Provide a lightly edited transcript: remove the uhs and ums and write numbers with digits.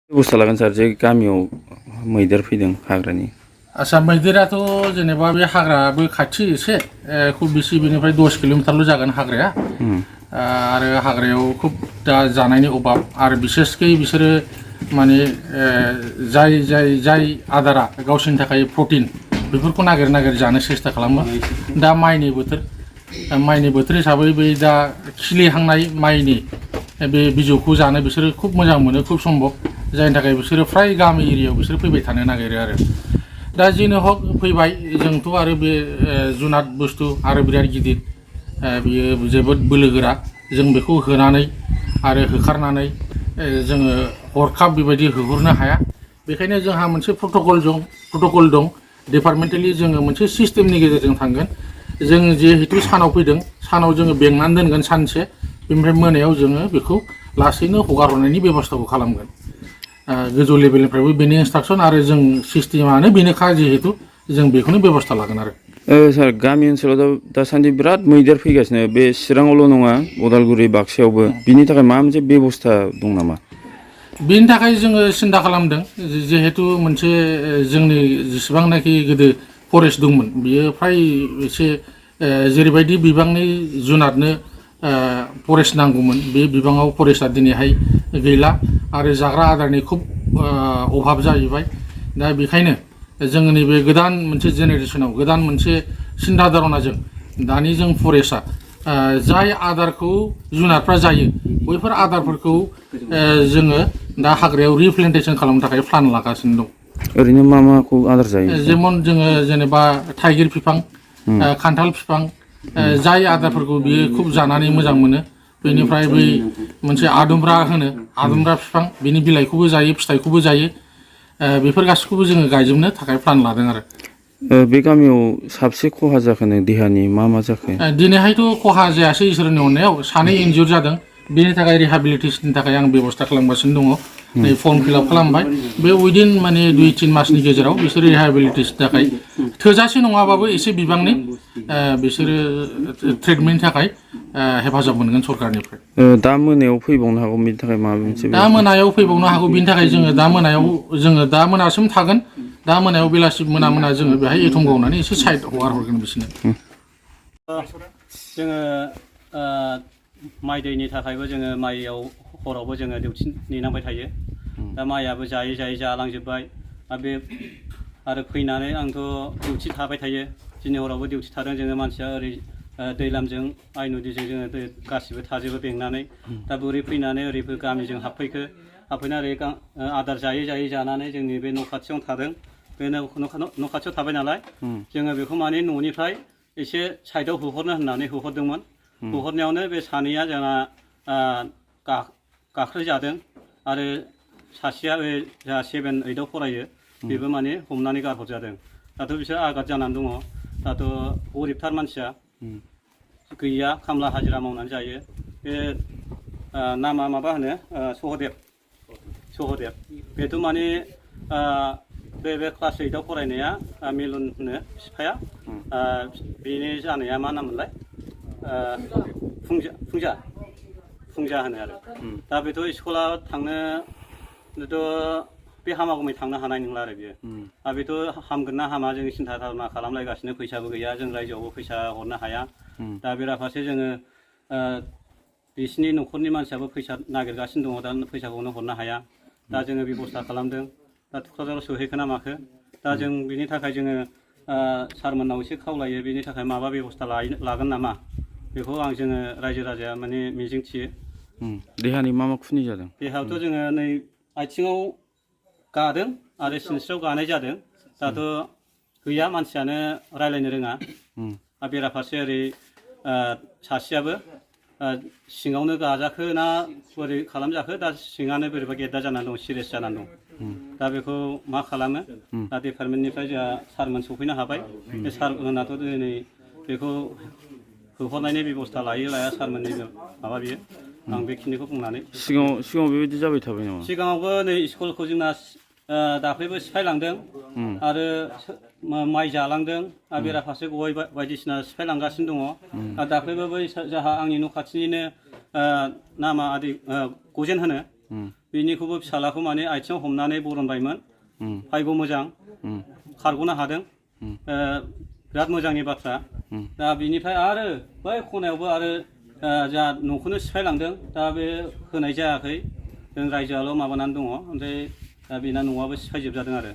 बेबस्था लागोन सार जे गामियाव मैदेर फैदों हाग्रानि आच्छा मैदेराथ' जेनेबा बे हाग्राबो खाथि एसे खुब बेसे बेनिफ्राय 10 किल'मिटारल' जागोन हाग्राया आरो हाग्रायाव खुब दा जानायनि अभाब आरो बिसेसकै बिसोरो माने जाय आदारा गावसोरनि थाखाय प्रटिन बेफोरखौ नागिर जानो सेस्था खालामो दा माइनि बोथोर हिसाबै बै दा खिलिहांनाय माइनि बे बिजौखौ जानो बिसोरो खुब मोजां मोनो खुब सम्भब जायनि थाखाय बिसोरो फ्राय गामि एरियायाव बिसोर फैबाय थानो नागिरो आरो दा जिनो हक फैबाय जोंथ' आरो बे जुनाद बुस्थु आरो बिराद गिदिर बियो जोबोद बोलोगोरा जों बेखौ होनानै आरो होखारनानै जोङो हरखाब बेबायदि होहरनो हाया बेखायनो जोंहा मोनसे प्रट'कल दं डिपार्टमेन्टेलि जोङो मोनसे सिस्टेमनि गेजेरजों थांगोन जों जिहेतु सानाव फैदों सानाव जोङो बेंनानै दोनगोन सानसे बेनिफ्राय मोनायाव जोङो बेखौ लासैनो हगार हरनायनि बेबस्थाखौ खालामगोन गोजौ लेभेलनिफ्रायबो बेनि इन्सट्राक्सन आरो जों सिस्टेमानो बेनोखा जिहेतु जों बेखौनो बेबस्था लागोन आरो सार गामि ओनसोलाव दासान्दि बिराद मैदेर फैगासिनो बे चिराङावल' नङा उदालगुरि बाक्सायावबो बिनि थाखाय माबा मोनसे बेबस्था दं नामा बेनि थाखाय जोङो सिन्था खालामदों जिहेतु मोनसे जोंनि जेसेबांनाखि गोदो फरेस्ट दंमोन बियो फ्राय एसे जेरैबायदि बिबांनि जुनादनो फरेस्ट नांगौमोन बे बिबाङाव फरेस्टआ दिनैहाय गैला आरो जाग्रा आदारनि खुब अभाब जाहैबाय दा बेखायनो जोङो नैबे गोदान मोनसे जेनेरेसनाव गोदान मोनसे सिन्था धारनाजों दानि जों फरेस्टआ जाय आदारखौ जुनारफ्रा जायो बैफोर आदारफोरखौ जोङो दा हाग्रायाव रिप्लेन्टेसन खालामनो थाखाय प्लान लागासिनो दं ओरैनो मा माखौ आदार जायो जेमन जोङो जेनेबा थाइगिर बिफां खान्थाल बिफां जाय आदारफोरखौ बियो खुब जानानै मोजां मोनो बेनिफ्राय बै मोनसे आदुमब्रा बिफां बिनि बिलाइखौबो जायो फिथाइखौबो जायो बेफोर गासैखौबो जोङो गायजोबनो थाखाय प्लान लादों आरो बे गामियाव साबसे खहा जाखोनो देहानि मा जाखो दिनैहायथ' खहा जायासै इसोरनि अननायाव सानै इनजुर जादों बेनि थाखाय रिहाबिलिटेसननि थाखाय आं बेबस्था खालामगासिनो दङ नै फर्म फिल आप खालामबाय बे उइदिन माने 2-3 मासनि गेजेराव बिसोर रिहाबिलिटेसननि थाखाय थोजासे नङाबाबो एसे बिबांनि बिसोरो ट्रिटमेन्टनि थाखाय हेफाजाब मोनगोन सरकारनिफ्राय दा मोनायाव फैबावनो हागौ बेनि थाखाय माबा मोनसे दा मोनायाव फैबावनो हागौ बेनि थाखाय जोङो दा मोनासिम थागोन दा मोनायाव बेलासि मोना जोङो बेहाय एथम गावनानै एसे साइड हगार हरगोन बिसोरनो जोङो माइ दैनि थाखायबो जोङो माइयाव हरावबो जोङो डिउटि नेनांबाय थायो दा माइयाबो जायै जालांजोबबाय आरो फैनानै आंथ' डिउटि थाबाय थायो दिनै हरावबो डिउटि थादों जोङो मानसिया ओरै दैलामजों आइ नदीजों जोङो गासिबो थाजोबो बेंनानै दा बोरै फैनानै ओरैबो गामिजों हाबफैनानै ओरै आदार जायै जानानै जोंनि बे न' खाथियावनो थादों बे न' खाथियाव थाबाय नालाय जोङो बेखौ माने न'निफ्राय एसे साइडआव होहरनो होननानै होहरदोंमोन होहरनायावनो बे सानैया जोंना गाख्लोजादों आरो सासेया बे जोंहा 7-8आव फरायो बेबो माने हमनानै गारहरजादों दाथ' बिसोर आघात जानानै दङ दाथ' गरिबथार मानसिया गैया खामला हाजिरा मावनानै जायो बे नामा माबा होनो सहदेब बेथ' माने बे क्लास 8आव फरायनाया मिलन होनो बिफाया बेनि जानाया मा नाममोनलाय फुंजा होनो आरो दा बेथ' स्कुलाव थांनोथ' बे हामागुमै थांनो हानाय नंला आरो बियो बेथ' हामगोन ना हामा जों सिन्था धारना खालामलायगासिनो फैसाबो गैया जों रायजोआवबो फैसा हरनो हाया दा बेराफारसे जोङो बिसिनि न'खरनि मानसियाबो फैसा नागिरगासिनो दङ दा फैसाखौनो हरनो हाया दा जोङो बेबस्था खालामदों दा थुक्राझाराव सहैखो ना माखो दा जों बिनि थाखाय जोङो सारमोननाव एसे खावलायो बेनि थाखाय माबा बेबस्था लागोन नामा बेखौ जोङो रायजो राजाया माने मिजिंथियो देहानि मा खुनि जादों देहायावथ' जोङो नै आथिङाव गादों आरो सिनस्रियाव गानाय जादों दाथ' गैया मानसियानो रायज्लायनो रोङा बेराफारसे ओरै सासेयाबो सिङावनो गाजाखो ना बोरै खालामजाखो दा सिङानो बोरैबा गेद्दा जानानै दं सिरियास जानानै दं दा बेखौ मा खालामो दा डिपार्टमेन्टनिफ्राय जोंहा सारमोन सफैनो हाबाय बे सारमोनाथ' दिनै बेखौ होहरनायनि बेबस्था लायो लाया सारमोननि माबा बियो आं बेखिनिखौ बुंनानै सिगाङाव बेबायदि जाबाय थाबाय नामा सिगाङावबो नै स्कुलखौ जोंना दाख्लैबो सिफायलांदों आरो माइ जालांदों आरो बेराफारसे गय बायदिसिना सिफायलांगासिनो दङ आरो दाख्लैबो बै जोंहा आंनि न' खाथिनिनो नामा गजेन होनो बिनिखौबो फिसालाखौ माने आथिङाव हमनानै बरनबायमोन भाग्य मोजां खारग'नो हादों बिराद मोजांनि बाथ्रा दा बिनिफ्राय आरो बै खनायावबो आरो जा न'खौनो सिफायलांदों दा बे होनाय जायाखै जों रायजोआल' माबानानै दङ ओमफ्राय दा बेना न'आबो सिफायजोबजादों आरो